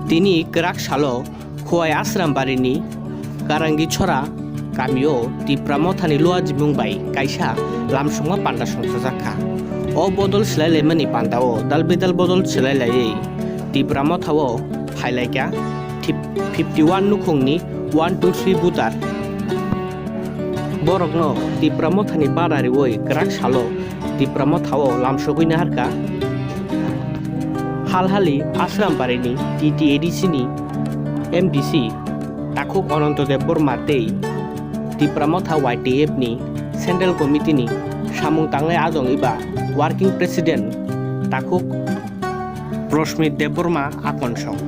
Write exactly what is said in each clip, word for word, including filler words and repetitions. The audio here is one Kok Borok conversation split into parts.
Tini kwrak salo Khowai Asrambarini Karangi Chora kamio Tipra Mothani luajimung bai kaisa lamsongma panda songchajak kha. O bodol swlailaimani pandao dal bedal bodol swlailaiwi Tipra Mothao phailaikha fifty one nukhungni one two three voter. Borokno Tipra Mothani bada riwi kwrak salo Tipra Mothao lamsogwi naharkha. Halhali Asrambarini T T A D C ni M D C Takhuk Ananto Debbarma tei Tipra Motha Y T F ni Central Committee ni samung tangnai ajong eba Working President Takhuk Prosmit Debbarma akonsong.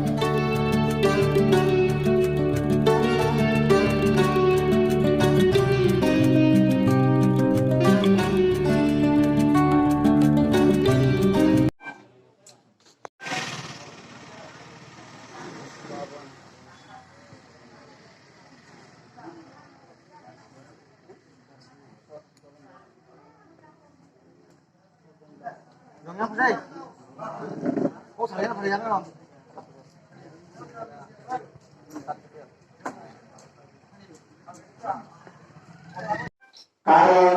কারণ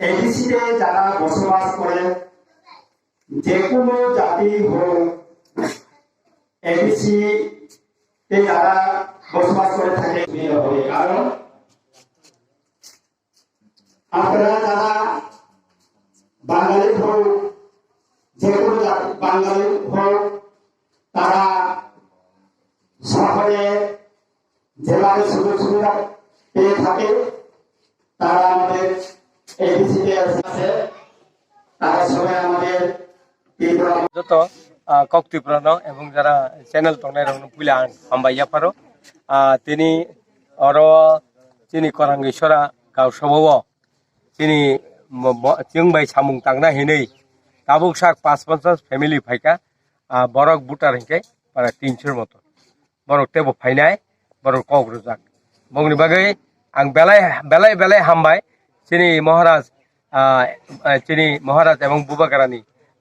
এডিসিতে যারা বসবাস করে, যে কোনো জাতি হোক, এডিসিতে যারা বসবাস করে থাকে, সুবিধা হবে। কারণ আপনারা যারা বাঙালি হোক, যে কোনো জাতি, বাঙালি হোক, তারা শহরে যেভাবে সুযোগ সুবিধা পেয়ে থাকে, তারা আমাদের এডিসিতে আছে, তারা সবাই আমাদের Tripura Joto, ah, kok Tripura no ebong jara channel tongnai rok no puila ang hambai yapharo. Ah, tini oro chini Korang Isora gausabao chini mo-, bo-, chwng bai samung tangna hinwi tabuk sak pas ponchas family phaikha, ah, borok voter hinkhe para tinshor moto. Borok tebo phainai, borok kok rwjak. Bongni bagwi ang belai, belai, belai hambai chini Maharaj, ah, ah, chini Maharaj ebong Bubagrani,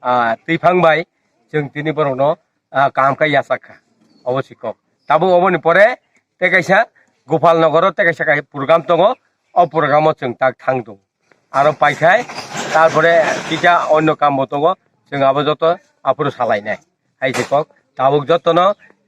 ah, twiphang bai chwng tini borokno, ah, kaham khe yachak kha. Obo si kok. Tabuk oboni pore tei kaisa Gopal Nogoro tei kaisa, kaisa program tongo. O program o chwng tak thang tongo. Aro paikhai, tarpore kisa onno kambo tongo, chwng abo joto aphuru salainai. Hai se kok, tabuk jotono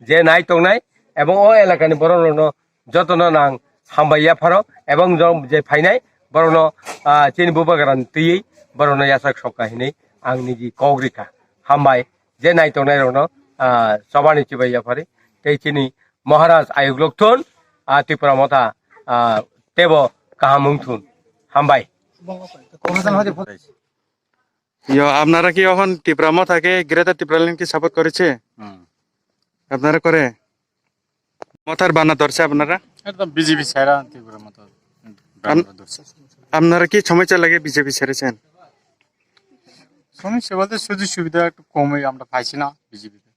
je nai tongnai, ebong o elakani borok rokno jotono nang hambai yapharo, ebong jo-, je phainai borokno, ah, chini Bubagrani twiwi borokno yachak sokha hinwi ang niji kok rikha. Hambai, je nai tongnai rokno, ah, chobani chibai yaphari, tei chini Maharaj ayuk lokthun, ah, Tipra Motha, ah, tebo kaham wngthun. Hambai. ইয়ো, আপনারা কি এখন টিপ্রা মথাকে, গ্রেটার টিপ্রাল্যান্ডকে সাপোর্ট করেছে? হুম। আপনারা করে? মথার বানা ধরছে আপনারা? একদম বিজেপি ছাড়া ত্রিপুরা মথা আম-, বানা ধরছে। আপনারা কি সমস্যা লাগে বিজেপি ছেড়েছেন? সমস্যা বলতে সুযোগ সুবিধা একটু কমই আমরা পাইছি না বিজেপিতে।